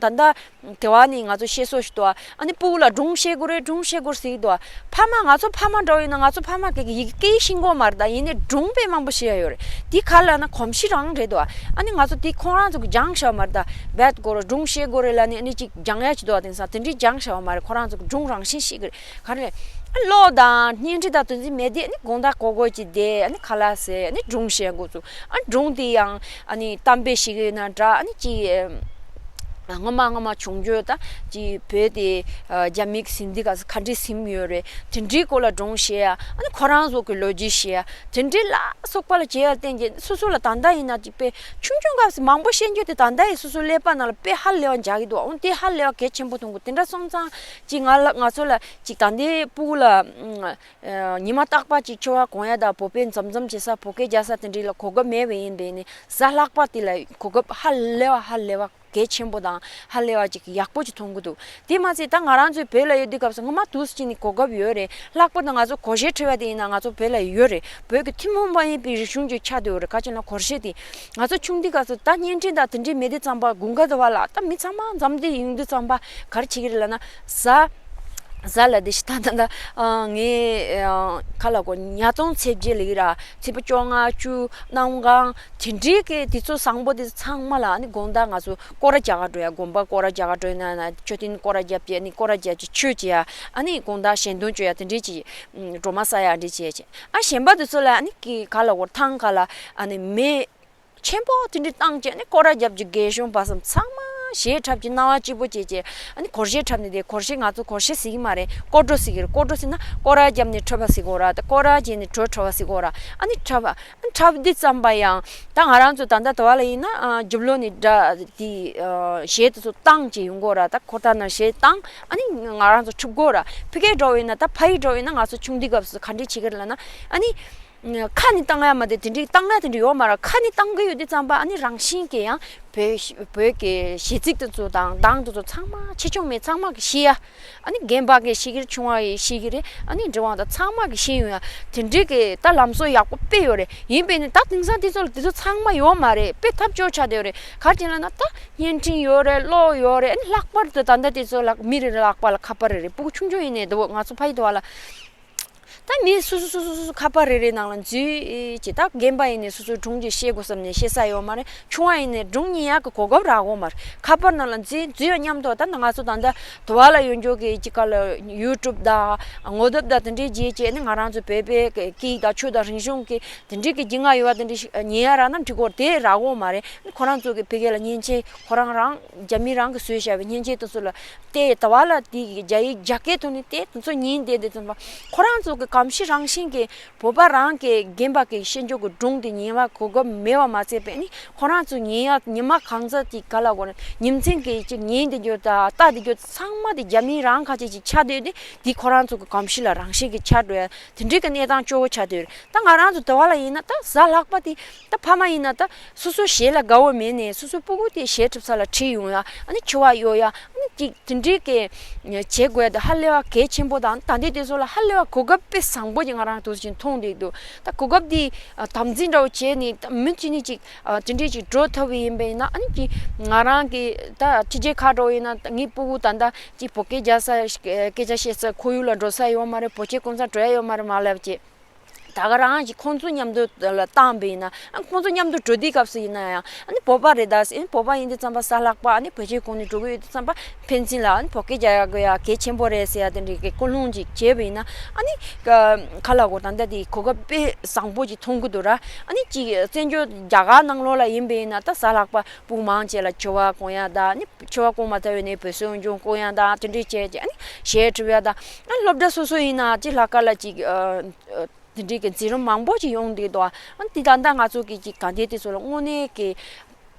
ད་ལྟ་དེ་བ་ནི་ང་ཚོ་བཤད་སྲོལ་ཞིག་འདུག་ཨ་ནི་སྤུ་གུ་ལ་སྒྲུང་བཤད་དགོས་རེད། སྒྲུང་བཤད་དགོས་ཟེར་གྱི་འདུག་ཕ་མ་ང་ཚོ་ཕ་མ་འདྲ་བོ་ཡིན་ན་ང་ཚོ་ཕ་མ་གི་ཡི་གེ་ཤེས་ཀྱི་ཡོད་མ་རེད། ད་ཡིན་ནའི་སྒྲུང་དཔེ་མང་པོ་ཤེས་ཡ་ཡོད་རེད། དེ་ག་ལ་ན་གོམས་གཤིས་རང་རེད་འདུག་ཨ་ནི་ང་ཚོ་དེ་ཁོང་རང་ཚོ་གི་སྦྱངས་བཞག་མ་རེད། ད་རྦད་དགོས་རེད། སྒྲུང་བཤད་དགོས་རེད་ལ་ནི་ཨ་ནི་ཅིག་སྦྱང་ཡ་ཅིག་འདུག་ཨ། དེང་སང་དེ་འདྲའི་སྦྱངས་བཞག་མ་རེད། ཁོ་རང་ཚོ་གི་སྒྲུང་རང་བཞིན་ཤེས་ཀྱི་རེད། ག་རེ་ཨ་གློག་དང་བརྙན་འཕྲིན་དང་དོན་ཚན་མེད་དེ་ཨ་ནི་དགོང་དག་གོ་གོ་ཅིག་བསྡད་ཨ་ནི་ཁ་ལག་ཟས་ཨ་ནི་སྒྲུང་བཤད་འགོ་ཚུགས། ཨ་སྒྲུང་དེ་ཡང་ཨ་ནི་གཏམ་དཔེ་ཞིག་ཡོད་ན་འདྲ་ཨ་ནི་ཅིག་སྔོན་མ་སྔོན་མ་བྱུང་རྒྱུ་ད་ཅིག་བོད་དེ་རྒྱ་མིའི་ཟིན་དེ་ག་ས་ག་འདྲའི་ཟིན་ཡོད་རེད། དེ་འདྲའི་སྐོར་ལ་སྒྲུང་བཤད་ཡ་ཨ་ནི་ཁོ་རང་ཚོ་གི་ལོ་རྒྱུས་བཤད་ཡ་དེ་འདྲའི་ལ་སོགས་པ་ལ་བྱེད་ཡ་བརྟེན་གྱི་སོ་སོ་ལ་ད་ལྟ་ཡིན་ན་ཅིག་དཔེ་ཆུང་ཆུང་སྐབས་སུ་མང་པོ་བཤད་རྒྱུ་དེ་ད་ལྟ་ཡི་སོ་སོ་ཀླད་པ་ནང་ལ་དཔེ་ཧ་ལས་པ་འཇགས་ཀྱི་འདུག་འོན་ཏེ་ཧ་ལས་པ་གལ་ཆེན་པོ་མཐོང་གི་དེ་འདྲ་སོང་ཙང་ཅིག་ང་ལ་ང་ཚོ་ལ་ཅིག་ད་ལྟའི་སྤུ་གུ་ལ་ཉི་མ་རྟག་པ་ཅིག་འཁྱོལ་བ་གོན་ཡ་དང་བོད་པའི་འཛོམས་འཛོམས་བྱེད་ས་བོད་སྐད་རྒྱག་ས་དེ་འདྲའི་ལ་གོ་སྐབས་མེད་པ་ཡིན་པས་ནི་གཟའ་ལྷག་པ་དེ་ལ་གོ་སྐབས་ཧ་ལས་པ་ཧ་ལས་པ་གལ་ཆེན་པོ་དང་ཧ་ལས་པ་ཅིག་ཡག་པོ་ཅིག་མཐོང་གི་འདུག་དེ་མ་ཚད་ད་ང་རང་ཚོའི་བོད་ལ་ཡོད་དུས་སྐབས་སུ་སྔོན་མ་དུས་སུ་ཅིག་ནི་གོ་སྐབས་ཡོད་རེད། ལྷག་པར་དུ་ང་ཚོ་སྒོར་གཞས་འཁྲབ་ཡ་དེ་ཡིན་ན་ང་ཚོ་བོད་ལ་ཡོད་རེད། བོད་ཀྱི་ཐུན་མོང་མ་ཡིན་པའི་རིག་གཞུང་ཅིག་ཆགས་བསྡད་ཡོད་རེད། ག་ཅི་ན་སྒོར་གཞས་དེ་ང་ཚོ་ཆུང་དུས་སྐབས་སུ་ད་བརྙན་འཕྲིན་དང་དེ་འདྲའི་མེད་དུས་ཙམ་པ་དགུན་ཁ་དུ་བ་ལ་ད་མི་ཚང་མ་འཛོམས་དུས་ཡོང་དུས་ཙམ་པ་ག་རེ་བྱེད་ཀྱི་རེད་ལབ་ན་གཟའ་གཟའ་ལ་དེ་ཞིག་ད་ད་ད་ངས་ཁ་ལ་གོ་ཉ་སྟོང་ཚེས་བརྒྱད་ལ་ཡིན་ར་ཚེས་པ་བཅོ་ལྔ་བཅུ་གནམ་གང་དེ་འདྲའི་གི་དུས་ཚོད་བཟང་པོ་དེ་ཚང་མ་ལ་ཨ་ནི་དགོང་དག་ང་ཚོ་སྐོར་ར་རྒྱག་ག་འགྲོ་ཡ། དགོན་པ་སྐོར་ར་རྒྱག་ག་འགྲོ་ཡ་ན་ན་མཆོད་རྟེན་སྐོར་ར་རྒྱབ་ཀྱི་ཨ་ནི་སྐོར་ར་རྒྱབ་ཀྱི་ཆོས་བྱེད་ཡ་ཨ་ནི་དགོང་དག་ཞལ་འདོན་བཅོ་ཡ་དེ་འདྲའི་ཅིག་སྒྲོལ་མ་ཟ་ཡ་འདྲ་བྱེད་ཅིག་ཨ་གཞན་པ་དེ་ཚོ་ལ་ཨ་ནི་གི་ག་ལ་གོ་ཐང་ག་ལ་ཨ་ནི་མེ་ཆེན་པོ་དེ་འདྲ་བཏང་བྱས་ནས་སྐོར་ར་རྒྱབ་ཀྱི་རྒན་གཞོན་བར་གསུམ་ཚང་མ་གཞས་འཁྲབ་ཀྱི་སྣང་བ་སྐྱིད་པོ་བྱས་བྱས་ཨ་ནི་སྒོར་གཞས་འཁྲབ་ནས་དེ་སྒོར་གཞས་ང་ཚོ་སྒོར་གཞས་ཟེར་གྱི་མ་རེད། སྐོར་བྲོ་ཟེར་གྱི་རེད། སྐོར་བྲོ་ཟེར་ན་སྐོར་ར་བརྒྱབ་ནས་འཁྲབ་པ་ཟེར་གོ་ར། ད་སྐོར་ར་བརྒྱབ་ནས་བྲོ་འཁྲབ་པ་ཟེར་གོ་ར། ཨ་ནི་འཁྲབ་ཨ་ནི་འཁྲབ་དུས་ཙམ་པ་ཡང་ད་ང་རང་ཚོ་ད་ལྟ་དུ་བ་ལ་ཡིན་ན་ཨ་རྒྱབ་ལོགས་ནས་སྒྲ་དེ་ཨ་གཞས་དེ་ཚོ་བཏང་བྱས་ཡོང་གོ་ར། ད་ཁོ་ཐག་ན་གཞས་བཏང་ཨ་ནི་ང་རང་ཚོ་འཁྲབ་གོ་ར། ཕ་གིར་འགྲོ་བ་ཡིན་ན་ད་ཕ་ཡུལ་འགྲོ་བ་ཡིན་ན་ང་ཚོ་ཆུང་དུས་སྐབས་སུ་ག་འདྲས་བྱེད་ཀྱི་རེད་ལབ་ན་ཨ་ནི། ཁ་ནས་བཏང་ཡ་མ་དེ་དེ་འདྲའི་བཏང་ཡ་དེ་འདྲ་ཡོད་མ་རེད། ཁ་ནས་བཏང་གི་ཡོད་དུས་ཙམ་པ་ཨ་ནི་རང་བཞིན་གྱིས་ཡང་བོད་བོད་ཀྱི་གཞས་ཚིག་དེ་ཚོ་དང་གདངས་དེ་ཚོ་ཚང་མ་ཆེ་ཆུང་མེད་ཚང་མ་གིས་ཤེས་ཡ། ཨ་ནི་རྒན་པ་གིས་ཤེས་ཀྱི་རེད། ཆུང་བ་ཡིས་ཤེས་ཀྱི་རེད། ཨ་ནི་འབྲིང་བ་དང་ཚང་མ་གིས་ཤེས་ཡོང་ཡ་དེ་འདྲའི་གི་ད་ལམ་སྲོལ་ཡག་པོ་དཔེ་ཡོད་རེད། ཡིན་པས་ནི་ད་དེང་སང་དེ་ཚོ་ལ་དེ་ཚོ་ཚང་མ་ཡོད་མ་རེད། དཔེ་ཐབས་སྐྱོ་ཆགས་བསྡད་ཡོད་རེད། ག་རེ་བྱས་ན་ད་བརྙན་འཕྲིན་ཡོད་རེད། གློག་ཡོད་རེད། ཨ་ནི་ལྷག་པར་དུ་ད་ལྟ་དེ་ཚོ་ལ་མི་རེ་རེ་ལག་པ་ལ་ཁ་པར་རེ་རེད། སྤུ་གུ་ཆུང་ཆུང་ཡིན་ནའི་འདུག་ང་ཚོ་ཕ་ཡུལ་དུ་བ་ལ། ད་མི་སོ་སོ་སོ་སོ་སོ་སོ་ཁ་པར་རེ་རེ་ནང་ལ་འཛུལ་ཅིག་ད་རྒན་པ་ཡིན་ནའི་སོ་སོའི་སྒྲུང་ཅིག་བཤད་དགོས་བསམ་ནས་བཤད་ས་ཡོད་མ་རེད། ཆུང་བ་ཡིན་ནའི་སྒྲུང་ཉན་ཡག་གི་གོ་སྐབས་རག་གོ་མ་རེད། ཁ་པར་ནང་ལ་འཛུལ་འཛུལ་ཡ་མཉམ་དུ་ད་ང་ཚོ་ད་ལྟ་དུ་བ་ལ་ཡོད་འཇོག་གི་ཅིག་ག་ལ་ཡུ་ཊུབ་དང་ངོ་དེབ་དང་དེ་འདྲའི་རྗེས་བཅད་ནས་ང་རང་ཚོ་བོད་པའི་སྐད་ཡིག་དང་ཆོས་དང་རིག་གཞུང་གི་དེ་འདྲའི་གི་རྒྱུས་མངའ་ཡོད་པ་དེ་འདྲའི་ཉན་ཡ་རག་ན་འགྲིག་གོ་དེ་རག་གོ་མ་རེད། ཁོ་རང་ཚོ་གི་ཕ་གི་ལ་མཉེན་ཆས་ཁོ་རང་རང་རྒྱ་མི་རང་གི་བཟོས་བཞག་པའི་མཉེན་ཆས་དེ་ཚོ་ལ་བལྟས་དུ་བ་ལ་དེ་གི་རྒྱ་ཡིག་རྒྱ་སྐད་ཐོག་ནས་བལྟས་དེ་ཚོ་ཉན་བསྡད་དེ་ཚོ་ཁོ་རང་ཚོ་གི་གོམས་གཤིས་རང་བཞིན་གྱི་བོད་པ་རང་གི་རྒན་པ་གི་བཤད་འཇོག་གི་སྒྲུང་དེ་ཉན་པ་གོ་སྐབས་མེད་པ་མ་ཚད་པས་ནི་ཁོ་རང་ཚོ་ཉན་ཡ་ཉི་མ་གང་ཚ་དེ་ག་ལ་གོ་ཉིན་མཚན་གྱི་ཅིག་ཉན་བསྡད་རྒྱུ་དང་ལྟ་བསྡད་རྒྱུ་ཚང་མ་དེ་རྒྱ་མི་རང་ཁ་ཅིག་ཅིག་ཆགས་བསྡད་དེ་དེ་ཁོ་རང་ཚོ་གི་གོམས་གཤིས་ལ་རང་བཞིན་གྱི་ཆགས་འགྲོ་ཡ་དེ་འདྲའི་གི་གནས་སྟངས་སྐྱོ་བོ་ཆགས་བསྡད་ཡོད་རེད། ད་ང་རང་ཚོ་དུ་བ་ལ་ཡིན་ན་ད་གཟའ་ལྷག་པ་དེ་ད་ཕ་མ་ཡིན་ན་ད་སོ་སོ་གཞས་ལ་དགའ་བོ་མེད་ནས་སོ་སོའི་སྤུ་གུ་དེ་གཞས་འཁྲབ་ས་ལ་ཁྲིད་ཡོང་ཡ་ཨ་ནི་འཁྱོལ་བ་གཡོག་ཡ་ཨ་ནི་ཅིག་དེ་འདྲའི་གི་བྱེད་དགོས་ཡ་དེ་ཧ་ལས་པ་གལ་ཆེན་པོ་དང་ད་ལྟའི་དུས་ཚོད་ལ་ཧ་ལས་པ་གོ་སྐབས་དཔེ་ བཟང་པོ་ཅིག་ང་རང་དུས་ཕྱིན་མཐོང་བསྡད་འདུག་ད་གོ་སྐབས་འདི་དམ་འཛིན་འདྲ་བོ་བྱས་ནས་མི་གཅིག་ནས་གཅིག་དེ་འདྲས་ཅིག་འགྲོ་ཐུབ་པ་ཡིན་པ་ཡིན་ན། ཨ་ནི་ཅིག་ང་རང་གི་ད་ཕྱི་རྒྱལ་ཁག་འདྲ་བོ་ཡིན་ན་ངའི་སྤུ་གུ་ད་ལྟ་ཅིག་བོད་སྐད་རྒྱག་ས་སྐད་ཆ་བཤད་ས་ཁོར་ཡུག་ལ་འགྲོ་ས་ཡོད་མ་རེད། བོད་ཆས་གོན་ས་འགྲོ་ཡ་ཡོད་མ་རེད་མ་ལབ་ཅིག་ད་ག་རང་གིས་ཁོང་ཚོ་མཉམ་དུ་ལ་བཏང་བས་ན། ཨ་ཁོང་ཚོ་མཉམ་དུ་འགྲོ་དུས་སྐབས་སུ་ཡིན་ན་ཡང་། ཨ་ནི་བོད་པ་རེད་ད་ཟེར། ཨ་ནི་བོད་པ་ཡིན་དུས་ཙམ་པ་གཟའ་ལྷག་པ་ཨ་ནི་བོད་ཆས་གོན་ནས་འགྲོ་གི་ཡོད་དུས་ཙམ་པ་ཕན་ཚུན་ལ་ཨ་ནི་བོད་སྐད་རྒྱག་ཡག་དགོས་ཡ་གལ་ཆེན་པོ་རེད་ཟེར་ཡ་དེ་འདྲའི་གི་ཀུན་སློང་ཅིག་བྱས་པ་ཡིན་ན། ཨ་ནི་ག་ལ་གོ་ད་ལྟ་དེ་གོ་སྐབས་དཔེ་བཟང་པོ་ཅིག་མཐོང་གི་འདུག་ར། ཨ་ནི་ཅིག་བཙན་བྱོལ་རྒྱ་གར་ནང་ལོགས་ལ་ཡིན་པ་ཡིན་ན་ད་གཟའ་ལྷག་པ་སྤུ་མང་ཆེ་ལ་ཕྱུ་པ་གོན་ཡ་ད། ཨ་ནི་ཕྱུ་པ་གོན་མ་ཐུབ་པ་ཡིན་ན་བོད་སྲིད་འོས་ཆུང་གོན་ཡ་ད། དེ་འདྲའི་བྱས་ཅིག་ཨ་ནི་གཞས་འཁྲབ་ཡ་ད། ཨ་ནི་སློབ་གྲྭ་སོ་སོ་ཡིན་ན་ཅིག་ལྷག་དཀར་ལ་ཅིག་དེ་འདྲའི་གི་འཛིན་རིམ་མང་པོ་ཅིག་ཡོང་བསྡད་འདུག་ཨ་ནི་དེ་ད་ལྟ་ང་ཚོ་གི་ཅིག་དགའ་ལྡན་དེ་ཚོ་ལ་དངོས་གནས་ཀྱི་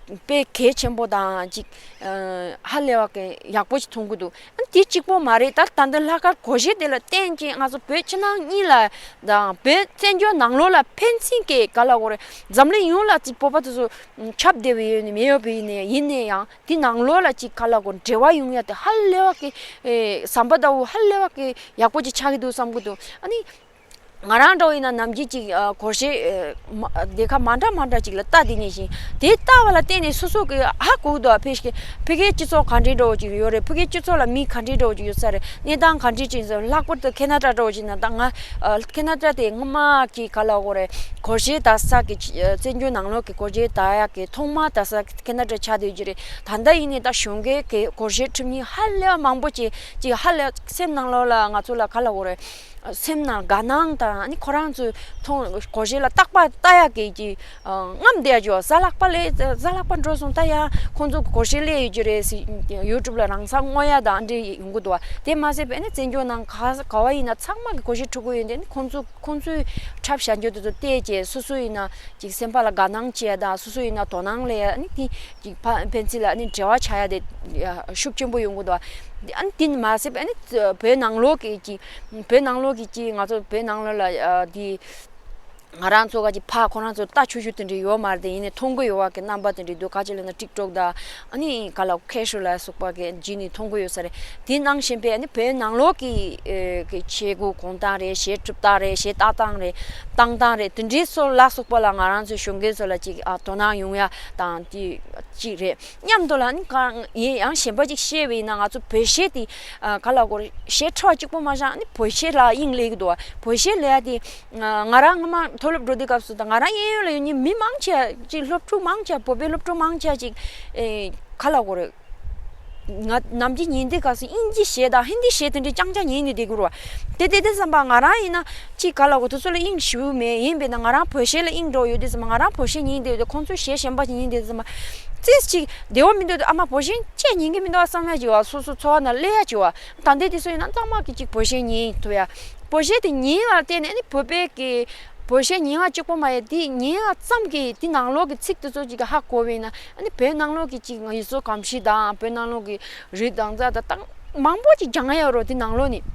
དཔེ་གལ་ཆེན་པོ་དང་ཅིག་ཨ་ཧ་ལས་པ་གི་ཡག་པོ་ཅིག་མཐོང་གི་འདུག་ཨ་ནི་དེ་གཅིག་པོ་མ་རེད། ད་ད་ལྟ་ལྷག་དཀར་སྒོར་གཞས་དེ་ལ་བརྟེན་ཅིང་ང་ཚོ་བོད་ཕྱི་ནང་གཉིས་ལ་དང་བོད་བཙན་བྱོལ་ནང་ལོགས་ལ་ཕན་ཚུན་གྱི་ག་ལ་གོ་རེད། འཛམ་གླིང་ཡོངས་ལ་ཅིག་བོད་པ་དེ་ཚོ་ཁྱབ་བསྡད་པ་ཡོད་ནི་མེད་ཡོད་པ་ཡིན་ནའི་ཡིན་ནའི་ཡང་དེ་ནང་ལོགས་ལ་ཅིག་ག་ལ་གོ་འབྲེལ་བ་ཡོང་ཡ་དེ་ཧ་ལས་པ་གི་ཨེ་ཟམ་པ་ལྟ་བུ་ཧ་ལས་པ་གི་ཡག་པོ་ཅིག་ཆགས་ཀྱི་འདུག་བསམ་གི་འདུག་ཨ་ནི། ང་རང་འདྲ་བོ་ཡིན་ན་ནམ་རྒྱུན་ཅིག་ཨ་སྒོར་གཞས་ཨ་མ་སྡེ་ཁག་མ་འདྲ་མ་འདྲ་ཅིག་ལ་ལྟ་བསྡད་ནས་བཞིན། དེ་ལྟ་བ་ལ་བརྟེན་ནས་སོ་སོ་གི་ཧ་གོ་གི་འདུག་ཨ་ཕི་ཕི་གའི་སྤྱི་ཚོགས་ག་འདྲའི་འདྲ་བོ་ཅིག་ཡོད་རེད། ཕི་གའི་སྤྱི་ཚོགས་ལ་མི་ག་འདྲའི་འདྲ་བོ་ཅིག་ཡོད་ས་རེད། གནས་སྟངས་ག་འདྲའི་ཅིག་ཡིན་ས། ལྷག་པར་དུ་ཁེ་ན་ཌ་འདྲ་བོ་ཅིག་ན་ད་ང་ཨ་ཁེ་ན་ཌ་དེ་སྔོན་མ་གི་ག་ལ་གོ་རེད། སྒོར་གཞས་དར་ས་གི་ཨ་བཙན་བྱོལ་ནང་ལོགས་ཀྱི་སྒོར་གཞས་དར་ཡག་གི་ཐོག་མ་དར་ས་ཁེ་ན་ཌ་ཆགས་བསྡད་ཀྱི་རེད། ད་ལྟ་ཡིན་ནའི་ད་གཞུང་སྒེར་གི་སྒོར་གཞས་འཁྲབ་མཁན་ཧ་ལས་པ་མང་པོ་ཅིག་ཅིག་ཧ་ལས་སེམས་ནང་ལོགས་ལ་ང་ཚོ་ལ་ག་ལ་གོ་རེད། སེམས་ནང་དགའ་སྣང་དང་ཨ་ནི་ཁོ་རང་ཚོའི་མཐོང་སྒོར་གཞས་ལ་རྟག་པར་ལྟ་ཡག་གི་ཅིག་རྔམ་བསྡད་ཡ་ཅིག་ཡོད། གཟའ་ལྷག་པ་ལས་གཟའ་ལྷག་པ་འགྲོ་སོང་ད་ཡ་ཁོང་ཚོ་སྒོར་གཞས་སླེབས་ཡོད་ཀྱི་རེད་ཟེར་ཡུ་ཊུབ་ལ་རང་སང་བསྔོ་ཡ་དང་འདྲ་ཡོང་གི་འདུག་བ། དེ་མ་ཟད་པའི་ཨ་ནི་བཙན་བྱོལ་ནང་ག་ག་བ་ཡིན་ན་ཚང་མ་གི་སྒོར་གཞས་འཁྲབ་གི་ཡོད་དེ། ཨ་ནི་ཁོང་ཚོ་ཁོང་ཚོའི་འཁྲབ་བྱ་རྒྱུ་དེ་ཚོ་བལྟས་བྱས་སོ་སོ་ཡིན་ན་ཅིག་སེམས་པ་ལ་དགའ་སྣང་སྐྱེ་ཡ་དང་སོ་སོ་ཡིན་ན་དོ་སྣང་སླེབས་ཡ། ཨ་ནི་དེ་ཅིག་ཕ་ཕན་ཚུན་ལ་ཨ་ནི་འབྲེལ་བ་ཆགས་ཡ་དེ་ཡ་ཤུགས་ཆེན་པོ་ཡོང་གི་འདུག་ཨ་ནི་དེ་མ་ཟད་པའི་ཨ་ནི་བོད་ནང་ལོགས་ཀྱི་ཅིག་བོད་ནང་ལོགས་ཀྱི་ཅིག་ང་ཚོ་བོད་ནང་ལོགས་ལ་ཨ་དེ་ང་རང་ཚོ་ག་ཅིག་ཕ་ཁོ་རང་ཚོ་ལྟ་ཆོག་ཆོག་དེ་འདྲ་ཡོད་མ་རེད་དེ། ཡིན་ནའི་མཐོང་གི་ཡོད་བ་གི་རྣམ་པ་དེ་འདྲ་འདུག་ག་ཅིག་ལབ་ན་ཊིག་ཊོག་དང་ཨ་ནི་ག་ལ་ཁེ་ཤུ་ལ་སོགས་པ་གི་བརྒྱུད་ནས་མཐོང་གི་ཡོད་ས་རེད། དེ་ནང་བཞིན་པའི་ཨ་ནི་བོད་ནང་ལོགས་ཀྱི་ཨེ་གི་བྱེད་སྒོ་གོང་སྟངས་རེད། གཞས་སྒྲུབ་སྟངས་རེད། གཞས་ལྟ་སྟངས་རེད། བཏང་སྟངས་རེད། དེ་འདྲའི་སོགས་ལ་སོགས་པ་ལ་ང་རང་ཚོའི་གཞུང་འབྲེལ་ཚོ་ལ་ཅིག་ཨ་དོ་སྣང་ཡོང་ཡ་དང་དེ་གཅིག་རེད། མཉམ་དུ་ལ་ནི་གང་ཡིན་ཡང་གཞན་པ་ཅིག་བཤད་པ་ཡིན་ན་ང་ཚོ་བོད་གཞས་དེ་ཨ་ག་ལ་གོ་རེད། གཞས་འཁྲབ་པ་གཅིག་པོ་མ་བཞག་ནི་བོད་གཞས་ལ་དབྱིངས་སླེབས་ཀྱི་འདུག་བ། བོད་གཞས་ལ་ཡ་དེ་ང་རང་སྔ་མ་མཐོ་སློབ་འགྲོ་དུས་སྐབས་སུ་དང་ང་རང་གཡས་གཡོན་ལ་ཡོད་མཁན་མི་མང་ཆེ་ཅིག་སློབ་ཕྲུག་མང་ཆེ་བོད་པའི་སློབ་ཕྲུག་མང་ཆེ་ཅིག་ཨེ་ག་ལ་གོ་རེད། ང་ནམ་རྒྱུན་ཉན་དུས་སྐབས་སུ་དབྱིན་ཇི་གཞས་དང་ཧིན་དི་གཞས་དེ་འདྲའི་རྐྱང་རྐྱང་ཉན་ནས་བསྡད་ཀྱི་རེད་བ། དེ་དེ་དེ་བསམ་པ་ང་རང་ཡིན་ན་ཅིག་ག་ལ་གོ་དེ་ཚོ་ལ་དབྱིངས་ཞེ་པོ་མེད། ཡིན་པས་ན་ང་རང་བོད་གཞས་ལ་དབྱིངས་འགྲོ་ཡོད་དུས་ཙམ་པ་ང་རང་བོད་གཞས་ཉན་བསྡད་ཡོད་དུས་ཁོང་ཚོའི་གཞས་གཞན་པ་ཞིག་ཉན་བསྡད་དུས་ཙམ་པ་ཙིས་ཅིག་བདེ་བོ་མི་འདུག་ཨ་མ་བོད་གཞས་ཅིག་ཉན་གི་མི་འདུག་ཨ་བསམ་ཡ་ཅིག་བ། སོ་སོ་འཚོ་བ་ནང་སླེབས་ཡ་ཅིག་བ། ད་ལྟའི་དུས་ཚོད་ཡིན་ན་གཙང་མ་གི་ཅིག་བོད་གཞས་ཉན་ཐུབ་ཡ། བོད་གཞས་དེ་ཉན་ཡ་བརྟེན་ནས་ཨ་ནི་བོད་པའི་གི་བོད་གཞས་ཉན་ཡ་གཅིག་པོ་མ་ཡིན། དེ་ཉན་ཡ་ཙམ་གྱིས་དེ་ནང་ལོགས་ཀྱི་ཚིག་དེ་ཚོ་ཅིག་ཧ་གོ་བས་ན་ཨ་ནི་བོད་ནང་ལོགས་ཀྱི་ཅིག་ཡུལ་སྲོལ་གོམས་གཤིས་དང་བོད་ནང་ལོགས་ཀྱི་རིགས་དང་རྩ་དང་། མང་པོ་ཅིག་སྦྱང་ཡ་རོ་དེ་ནང་ལོགས་ནས།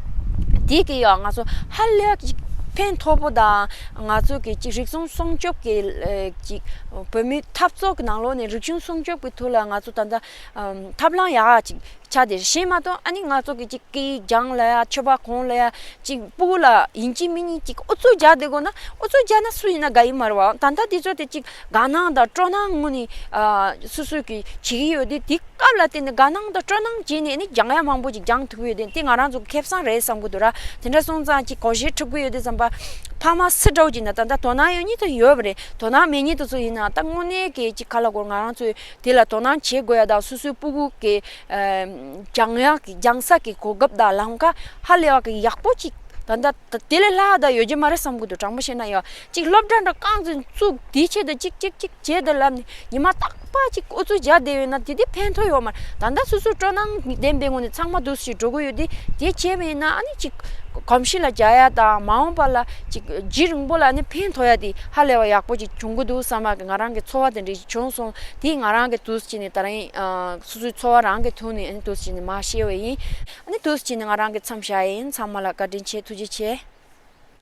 དེ་གི་ཡང་ང་ཚོ་ཧ་ལས་ཅིག་ཕན་ཐོགས་པོ་དང་ང་ཚོ་གི་ཅིག་རིག་གཞུང་སྲུང་སྐྱོབ་ཀྱི་ཅིག་བོད་མིའི་འཐབ་རྩོད་ཀྱི་ནང་ལོགས་ནས་རིག་གཞུང་སྲུང་སྐྱོབ་ཀྱི་ཐོག་ལ་ང་ཚོ་ད་ལྟ་ཐབས་ལམ་ཡག་ཅིག་ཆགས་ཏེ་གཞན་མ་གཏོགས་ཨ་ནི་ང་ཚོ་གི་ཅིག་སྐད་ཡིག་སྦྱང་ལ་ཡ་མཆོད་པ་གོང་ལ་ཡ་ཅིག་སྤུ་གུ་ལ་ཡིན་གཅིག་མིན་གཉིས་ཅིག་ཨུ་ཚུགས་རྒྱག་བསྡད་དགོས་ན་ཨུ་ཚུགས་རྒྱག་ན་སུ་ཡིན་ན་དགའ་ཡི་མ་རེད་བ། ད་ལྟ་དེ་ཚོ་དེ་ཅིག་དགའ་སྣང་དང་སྤྲོ་སྣང་ངོས་ནས་སོ་སོ་གི་བྱེད་ཀྱི་ཡོད་དེ་དེ། སྐབས་ལ་བརྟེན་ནས་དགའ་སྣང་དང་སྤྲོ་སྣང་བྱས་ནས་ནི་སྦྱང་ཡ་མང་པོ་ཅིག་སྦྱང་ཐུབ་ཀྱི་ཡོད་དེ་དེ་ང་རང་ཚོ་ཁེ་བཟང་རེད་བསམ་གྱི་འདུག་ར། དེ་འདྲ་སོང་ཙང་ཅིག་སྒོར་གཞས་འཁྲབ་ཀྱི་ཡོད་དེ་བསམ་པ། ཕ་མ་སུ་འདྲ་བོ་ཅིག་ན་ད་ལྟ་དོ་སྣང་ཡོད་མཁན་དེ་ཡོད་པ་རེད། དོ་སྣང་མེད་མཁན་དེ་ཚོ་ཡིན་ན་ད་དངོས་གནས་ཀྱི་ཅིག་ག་ལ་གོ་ང་རང་ཚོས་དེ་ལ་དོ་སྣང་བྱེད་དགོས་ཡ་དང་སོ་སོའི་སྤུ་གུ་གི་སྦྱང་ཡག་གི་སྦྱང་ས་གི་གོ་སྐབས་དང་ལམ་ཁ་ཧ་ལས་པ་གི་ཡག་པོ་ཅིག་ད་ལྟ་ད་དེ་ལས་ལྷག་ད་ཡོད་རྒྱུ་མ་རེད་བསམ་གྱི་འདུག་དྲང་པོ་བཤད་ན་ཡ། གཅིག་སློབ་གྲྭ་འདྲ་རྐང་འཛིན་བཙུགས་དེའི་ཆེད་དུ་གཅིག་གཅིག་གཅིག་བྱས་དུ་ལབ་ནས་ཉི་མ་རྟག་པ་གཅིག་ཨུ་ཚུགས་རྒྱག་བསྡད་ཡོད་ན་དེ་དེ་ཕན་ཐོགས་ཡོད་མ་རེད། ད་ལྟ་སོ་སོ་སྤྲོ་སྣང་ལྡན་པའི་ངོས་ནས་ཚང་མ་འདུག་སེ་འགྲོ་གི་ཡོད་དེ་དེ་བྱས་པ་ཡིན་ན་ཨ་ནི་གཅིག་གོམས་གཤིས་ལ་རྒྱག་ཡ་དང་མ་འོངས་པ་ལ་གཅིག་རྒྱུན་རིང་པོ་ལ་ཨ་ནི་ཕན་ཐོགས་ཡ་དེ་ཧ་ལས་པ་ཡག་པོ་གཅིག་བྱུང་གི་འདུག་བསམ་པ་གི་ང་རང་གི་ཚོར་བ་དེ་འདྲ་ཞིག་བྱུང་སོང་། དེ་ང་རང་གི་འདུག་སེ་བྱས་ནས་ད་རིང་སོ་སོའི་ཚོར་བ་རང་གི་ཐོག་ནས་ཨ་ནི་འདུག་སེ་བྱས་ནས་མར་བཤད་པ་ཡིན། ཨ་ནི་འདུག་སེ་བྱས་ནས་ང་རང་གི་མཚམས་བཞག་ཡིན། ཚང་མ་ལ་བཀའ་དྲིན་ཆེ། ཐུགས་རྗེ་ཆེ།